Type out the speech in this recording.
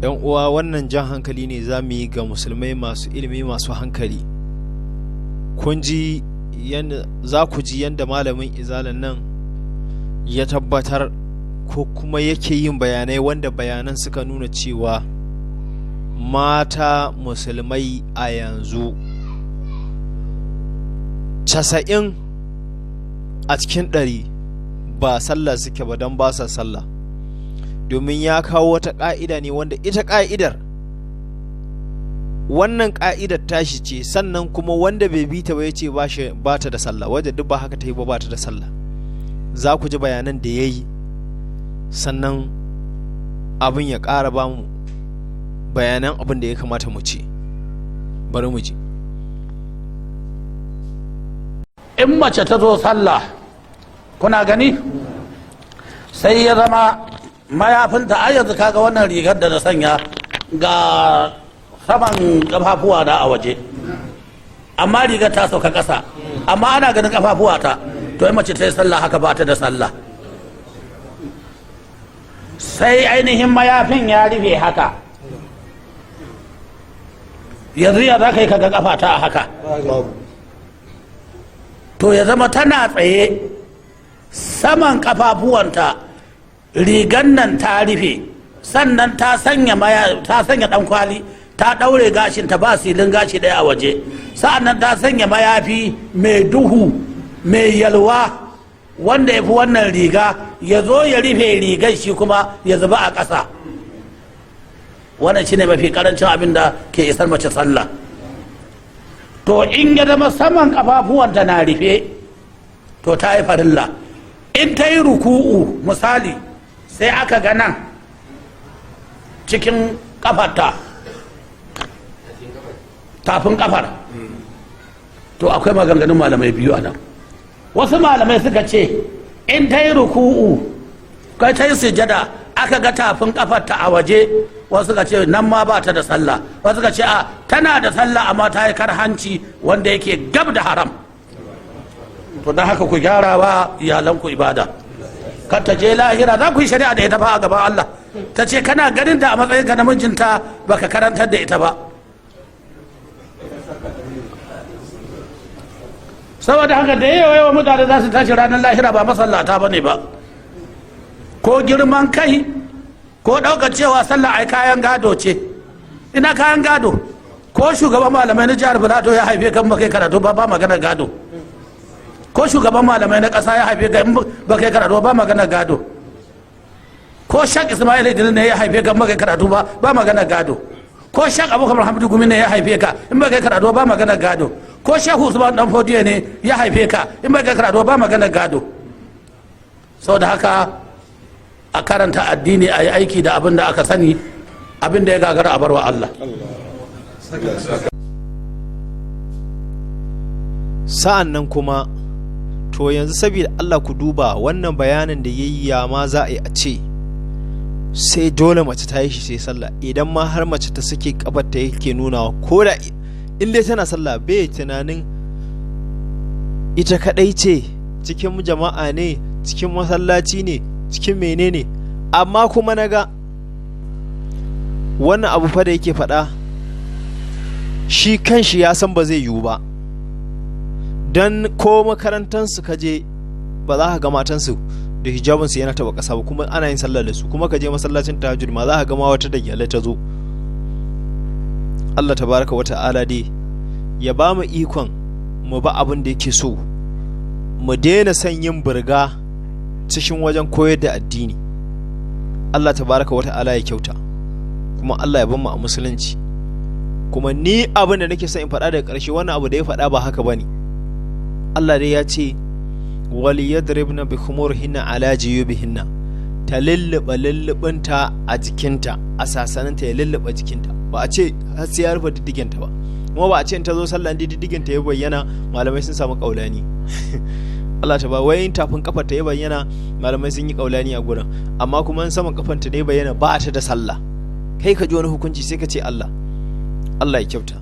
Yan uwa, wannan jan hankali ne za mu yi ga musulmai masu ilimi, masu hankali. Kun ji yanda za ku ji yanda malamin izalan nan ya tabbatar ko kuma yake yin bayanai, wanda bayanan suka nuna cewa mata musulmai a yanzu 90% ba sallah suke ba, don ba sa sallah. Domin ya kawo wata ƙa'ida ne wanda ita ƙa'idar, wannan ƙa'idar tashi ce, sannan kuma wanda bai bi ta ba ya ce ba ta da sallah, wadda duk ba haka ta yi ba, ba ta da sallah. Za ku ji bayanan da ya yi, sannan abin ya ƙara ba mu bayanan abin da ya kamata mu ce. Bari mu ji. In mace ta zo sallah, kuna gani, sai ya zama mayafinta, ai yanzu kaga wannan rigar da na sanya, ga saman kafafuwa na a waje, amma rigar ta sauka ƙasa, amma ana ganin kafafuwa ta. To in mace ta yi sallah haka, ba ta da sallah. Sai ainihin mayafin ya rufe haka. Yanzu ya za ka yi kaga kafa ta a haka? To ya zama tana tsaye, saman kafafuwanta rigan nan ta rufe, sannan ta sanya dan kwali, ta daure gashinta, ba silin gashi ɗaya a waje. Sa'annan ta sanya mayafi mai duhu mai yalwa wanda ya fi wannan riga, ya zo ya rufe rigar, shi kuma ya zuba a ƙasa. Wannan shine mafi karancin abin da ke isar mace sallah. To in ya zama saman kafafuwanta na rufe, to ta yi farilla. In ta yi ruku'u misali, sai aka ga nan cikin kafarta, tafin kafar, to akwai maganganun malamai biyu a nan. Wasu malamai suka ce in ta yi ruku'u kai ta yi sujada, aka ga tafin kafarta a waje, wasu suka ce nan ma ba ta da sallah. Wasu suka ce a, tana da sallah, amma ta yi karhanci wanda yake gab da haram. To don haka ku gyara wa iyalanku ibada, kar ta je lahira za ku yi shari'a da ita fa a gaban Allah, ta ce kana ganin ta a matsayin ka na mijinta baka karantar da ita ba. Saboda haka da yawa yawa mutane za su tashi ranar lahira ba masallata ba ne ba, ko girman kai, ko ɗaukar cewa sallah ai kayan gado ce. Ina kayan gado? Ko shugaban malamai na jihar Filato ya haife kan ba kai karatu ba, ba maganar gado. Ko shugaban malamai na ƙasa ya haife ka ba kai karatu ba, maganar gado. Ko Shak Ismail Idris ne ya haife ka ba kai karatu ba, ba maganar gado. Ko Shak Abubakar Muhammadu Gumi ne ya haife ka, in ba kai karatu ba, maganar gado. Ko Shehu Usman Dan Fodiyo ne ya haife ka, in ba kai karatu ba, maganar gado. Saboda haka a karanta addini, a yi aiki da abin da aka sani. Abin da ya gagara, a barwa Allah. Sa'an nan kuma, to yanzu saboda Allah ku duba wannan bayanin da ya yi, ya ma za a yi a ce sai dole mace ta yi shi sai sallah? Idan ma har mace ta sake kafar ta yake nunawa, ko da in dai tana sallah, bai tunanin ita kadai ce cikin jama'a ne, cikin masallaci ne, cikin menene. Amma kuma naga wannan abu fa da yake faɗa, shi kanshi ya san ba zai yiwu ba, don ko makarantansu ka je ba za ka ga matansu da hijabinsu yana taba ƙasa ba, kuma ana yin sallah da su. Kuma ka je masallacin tahajjud ma za ka ga ma wata da gyale ta zo. Allah tabaraka wa ta'ala dai ya ba mu ikon mu ba abin da yake so, mu daina son yin burga cikin wajen koyar da addini. Allah tabaraka wa ta'ala ya kyauta, kuma Allah ya bar mu a musulunci. Kuma ni abin da nake son in faɗa daga ƙarshe, wannan abu da ya faɗa ba haka bane. Allah dai ya ce wal yadribna bi khumurihinna ala jiyubihinna, ta lulluɓa lullubinta a jikinta, a sasaninta ya lulluɓa jikinta. Ba a ce har sai ya rufe diddigenta ba, kuma ba a ce in ta zo sallah diddigenta ya bayyana. Malamai sun samu kaulani. Allah ta ba wayin tafin kafar ta ya bayyana, malamai sun yi kaulani a gurin. Amma kuma in saman kafar ta ne bayyana, ba ta da sallah. Kai ka ji wani hukunci sai ka ce Allah. Allah ya kyauta.